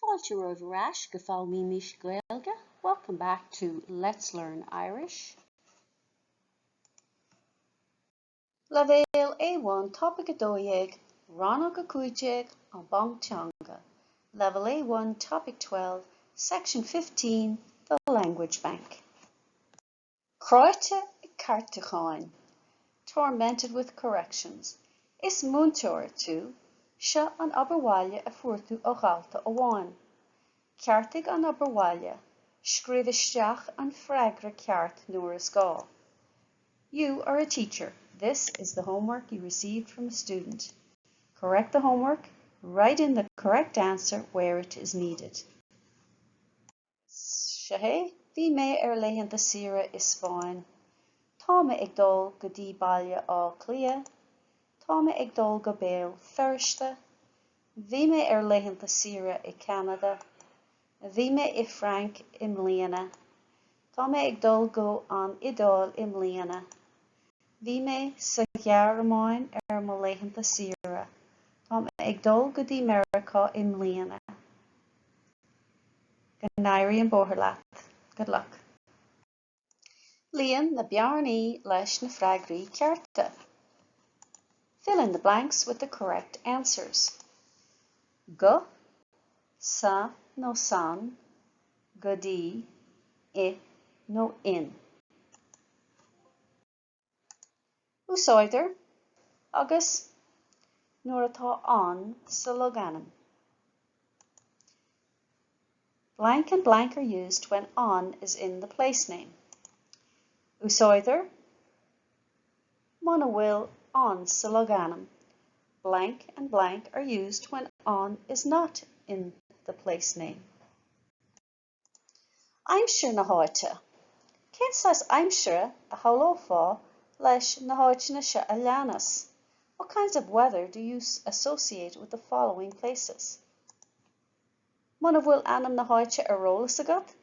Fáilte romhaibh ar ais go Foghlaimímis Gaeilge, welcome back to Let's Learn Irish. Leibhéal A1 Topaic 12, Rannóg 15, An Banc Teanga, Level A1 Topic 12, Section 15, The Language Bank. Cráite ag ceartúcháin, Tormented with corrections. Is múinteoir tú. Seo an obair bhaile a fuair tú ó dhalta amháin. Ceartaigh an obair bhaile. Scríobh isteach an freagra ceart nuair is gá. You are a teacher. This is the homework you received from a student. Correct the homework. Write in the correct answer where it is needed. Seo é, bhí mé ar laethanta saoire i Spáinn. Tá mé ag dul go dtí Baile Átha Cliath. Tá mé ag dul go Béal Feirste. Bhí mé ar laethanta saoire i Ceanada. Bhí mé i Frainc i mbliana. Tá mé ag dul go an Iodáil i mbliana. Bhí mé sa Ghearmáin ar mo laethanta saoire. Tá mé ag dul go dtí Meiriceá i mbliana. Go n-éirí an bóthar leat. Good luck. Líon na bearnaí leis na freagraí cearta. Fill in the blanks with the correct answers. Go, sa nó san, go dtí, i nó in. Úsáidtear agus nuair atá an sa logainm. Blank and blank are used when an is in the place name. Úsáidtear muna bhfuil an sa logainm. Blank and blank are used when an is not in the place name. Aimsir na háite. Cén saghas aimsire a shamhlófá leis na háiteanna seo a leanas? What kinds of weather do you associate with the following places? Muna bhfuil ainm na háite ar eolas agat,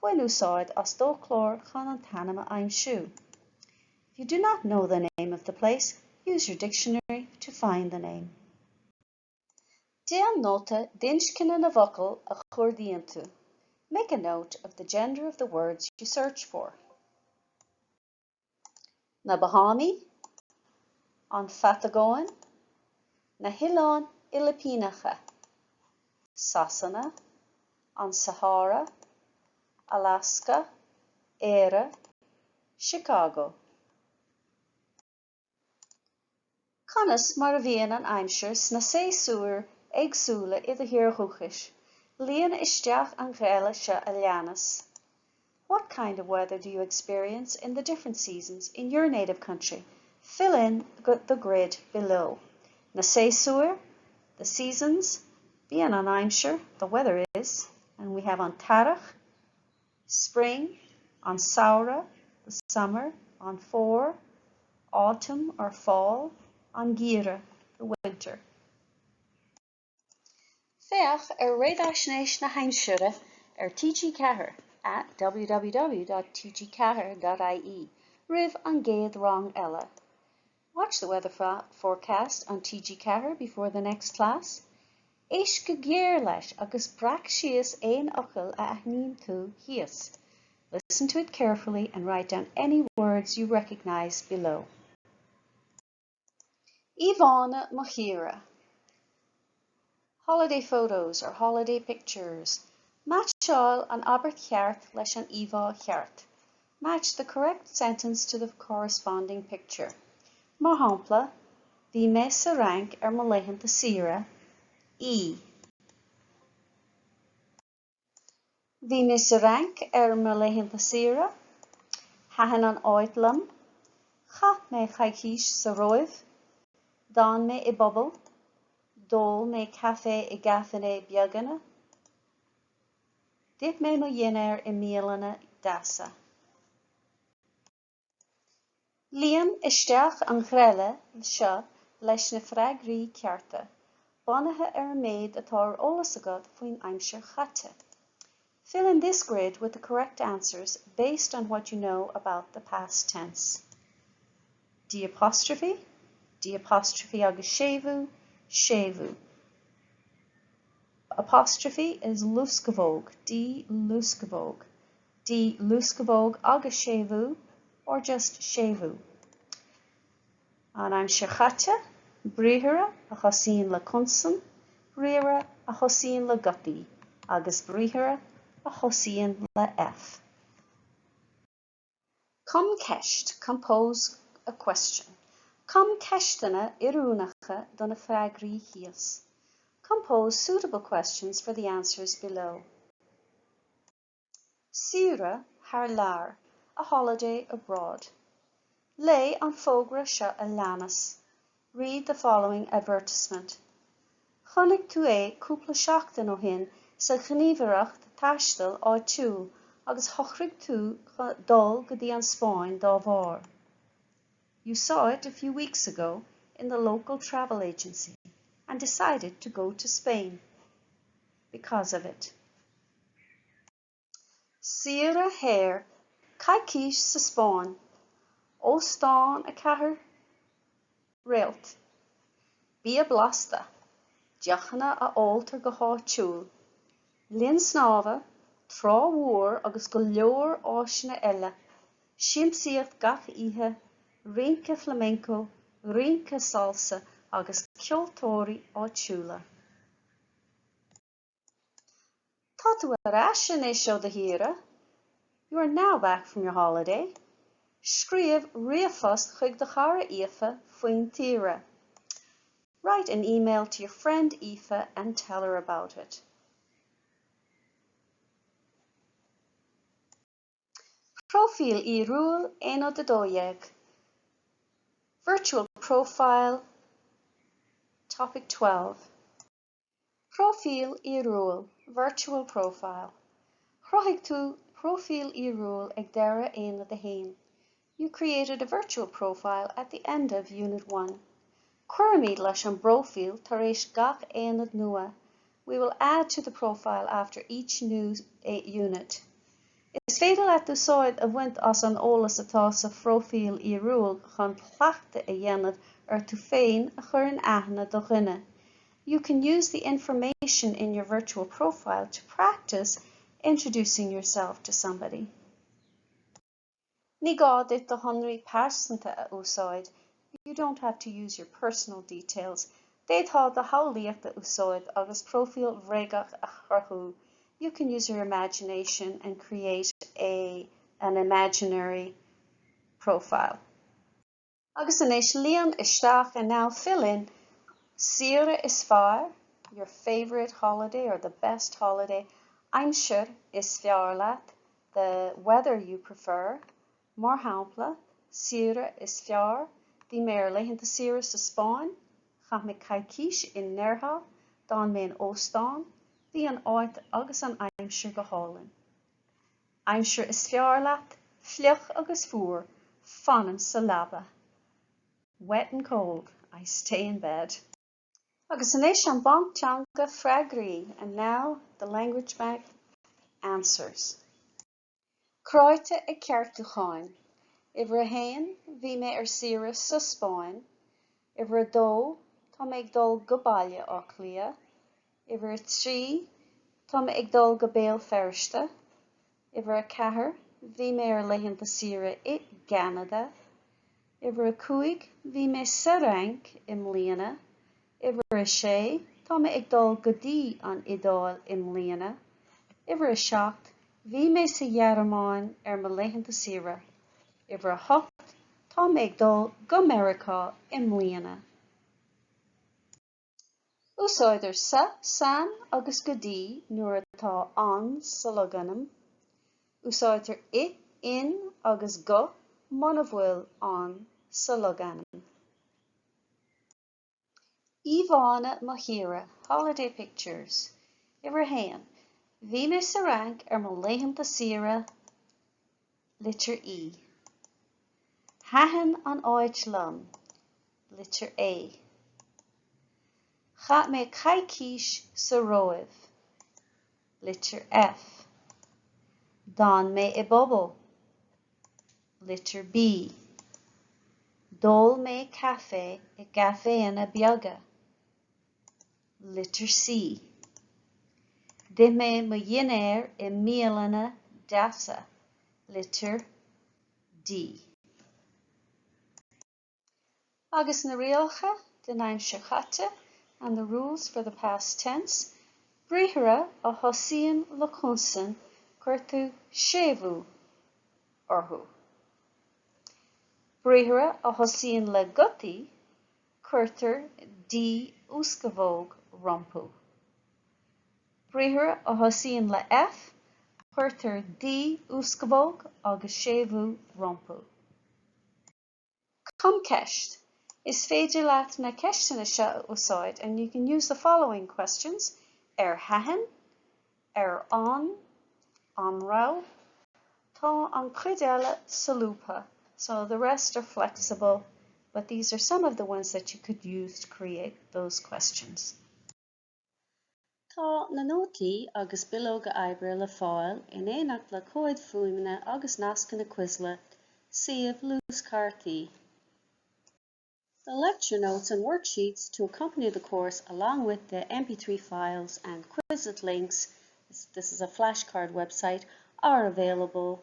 bain úsáid as d'fhoclóir chun an t-ainm a aimsiú. If you do not know the name of the place, use your dictionary to find the name. Déan nóta d'inscne na bhfocal a chuardaíonn tú. Make a note of the gender of the words you search for. Na Bahámaí, An Phatagóin, Na hOileáin Fhilipíneacha, Sasana, An Sahára, Alasca, Éire, Chicago. Conas mar a bhíonn an aimsir sna séasúir éagsúla i do thír dhúchais? Líon isteach an ghreille seo a leanas. What kind of weather do you experience in the different seasons in your native country? Fill in the grid below. Na séasúir, the seasons, bíonn an aimsir, the weather is, and we have an t-earrach, spring, an samhradh, the summer, an fómhar, autumn or fall, an geimhreadh, the winter. Féach ar réamhaisnéis na haimsire ar TG4 at www.tg4.ie roimh an gcéad rang eile. Watch the weather forecast on TG4 before the next class. Éist go géar leis agus breac síos aon fhocail a aithníonn tú thíos. Listen to it carefully and write down any words you recognise below. Íomhánna mo thíre. Holiday photos or holiday pictures. Meaitseáil an abairt cheart leis an íomhá cheart. Match the correct sentence to the corresponding picture. Mar shampla, Bhí mé sa Fhrainc ar mo laethanta saoire. ii. Bhí mé sa Fhrainc ar mo laethanta saoire. Thaitin an áit liom. Chaith mé coicís sa Róimh. D'fhan mé i bpuball. D'ól mé caife i gcaiféanna beaga. D'ith mé mo dhinnéar i mbialanna deasa. Líon isteach an ghreille seo leis na freagraí cearta, bunaithe ar an méid atá ar eolas agat faoin aimsir chaite. Fill in this grid with the correct answers based on what you know about the past tense. D apostrophe, D apostrophe agus séimhiú, séimhiú. Apostrophe is luascabhóg, D luascabhóg, D luascabhóg agus séimhiú or just séimhiú. An aimsir chaite, briathra a thosaíonn le consan, briathra a thosaíonn le gutaí agus briathra a thosaíonn le F. Cum ceist, compose a question. Cum ceisteanna oiriúnacha do na freagraí thíos. Compose suitable questions for the answers below. Saoire thar lear, a holiday abroad. Léigh an fógra seo a leanas. Read the following advertisement. Chonaic tú é cúpla seachtain ó shin sa ghníomhaireacht taistil áitiúil agus shocraigh tú dul go dtí an Spáinn dá bharr. You saw it a few weeks ago in the local travel agency and decided to go to Spain because of it. Saoire shaor, coicís sa Spáinn, óstán 4 réalt, bia blasta, deochanna a óltar go háitiúil, linn snámha, trá mhór agus go leor áiseanna eile, siamsaíocht gach oíche, rince flamenco, rince salsa agus ceoltóirí áitiúla. Tá tú ar ais anois ó do shaoire. You are now back from your holiday. Scríobh ríomhphost chuig do chara Aoife faoin tsaoire. Write an email to your friend Aoife and tell her about it. Próifíl fhíorúil, Aonad 12. Virtual profile, Topic 12. Próifíl fhíorúil, Virtual profile. Chruthaigh tú próifíl fhíorúil ag deireadh Aonad 1. You created a virtual profile at the end of Unit 1. Cuirfimid leis an bpróifíl tar éis gach aonad nua. We will add to the profile after each new unit. Is féidir leat úsáid a bhaint as an eolas atá sa phróifíl fhíorúil chun cleachtadh a dhéanamh ar tú féin a chur in aithne do dhuine. You can use the information in your virtual profile to practice introducing yourself to somebody. Ní gá duit do shonraí pearsanta a úsáid, you don't have to use your personal details. D'fhéadfá do shamhlaíocht a úsáid agus próifíl bhréagach a chruthú, you can use your imagination and create a an imaginary profile. Agus anois líon isteach and now fill in saoire is fearr, your favourite holiday or the best holiday, aimsir is fearr leat, the weather you prefer, mar shampla, saoire is fearr, bhí mé ar laethanta saoire sa Spáinn, chaith mé coicís i Nerja, d'fhan mé in óstán, bhí an áit agus an aimsir go hálainn. Aimsir is fearr leat, fliuch agus fuar, fanaim sa leaba. Wet and cold, I stay in bed. Agus anois an Banc Teanga freagraí and now the language bank answers. Cráite ag ceartúcháin. Uimhir a haon, bhí mé ar saoire sa Spáinn. Uimhir a dó, tá mé ag dul go Baile Átha Cliath. Uimhir a 3, Tá mé ag dul go Béal Feirste. Uimhir a 4, Bhí mé ar laethanta saoire i gCeanada. Uimhir a 5, Bhí mé sa Fhrainc i mbliana. Uimhir a 6, Tá mé ag dul go dtí an Iodáil i mbliana. Uimhir a 7, Bhí mé sa Ghearmáin ar mo laethanta saoire. Uimhir a 8, Tá mé ag dul go Meiriceá i mbliana. Úsáidtear sa, san agus go dtí nuair atá an sa logainm. Úsáidtear i, in agus go muna bhfuil an sa logainm. Íomhánna mo shaoire, holiday pictures. Uimhir a haon, Bhí mé sa Fhrainc ar mo laethanta saoire, litir E. Thaitin an áit liom. litir A. Chaith mé coicís sa Róimh. litir F. D'fhan mé i bpuball. litir B. D'ól mé caife i gcaiféanna beaga. litir C. D'ith mé mo dhinnéar i mbialanna deasa. Litir D. Agus na rialacha don aimsir chaite and the rules for the past tense, briathra a thosaíonn le consan, cuirtear séimhiú orthu. Briathra a thosaíonn le gutaí, cuirtear D uascabhóg rompu. Briathra a thosaíonn le F, cuirtear D uascabhóg agus séimhiú rompu. Cum ceist. Is féidir leat na ceisteanna seo a úsáid and you can use the following questions, Ar thaitin? Ar fhan? An raibh? Tá an chuid eile solúbtha, so the rest are flexible, but these are some of the ones that you could use to create those questions. Tá na nótaí agus bileoga oibre le fáil in éineacht le comhaid fuaime agus nascanna Quizlet, suíomh luaschártaí. The lecture notes and worksheets to accompany the course along with the MP3 files and Quizlet links, this is a flashcard website, are available.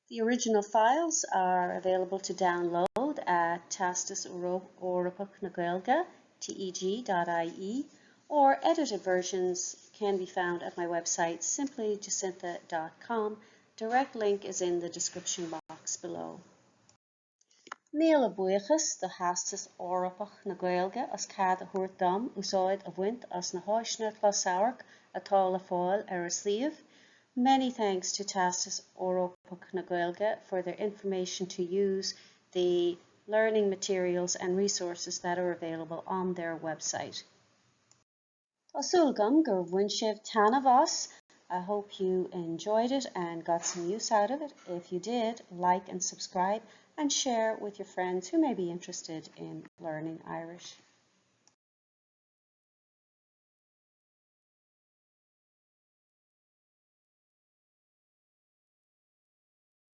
The original files are available to download at Teastas Eorpach na Gaeilge, teg.ie, or edited versions can be found at my website simplyjacintha.com. Direct link is in the description box below. Míle buíochas do Theastas Eorpach na Gaeilge as cead a thabhairt dom úsáid a bhaint as na háiseanna closamhairc atá le fáil ar a suíomh. Many thanks to Teastas Eorpach na Gaeilge for their information to use the learning materials and resources that are available on their website. Tá súil agam gur bhain sibh taitneamh as. I hope you enjoyed it and got some use out of it. If you did, like and subscribe and share with your friends who may be interested in learning Irish.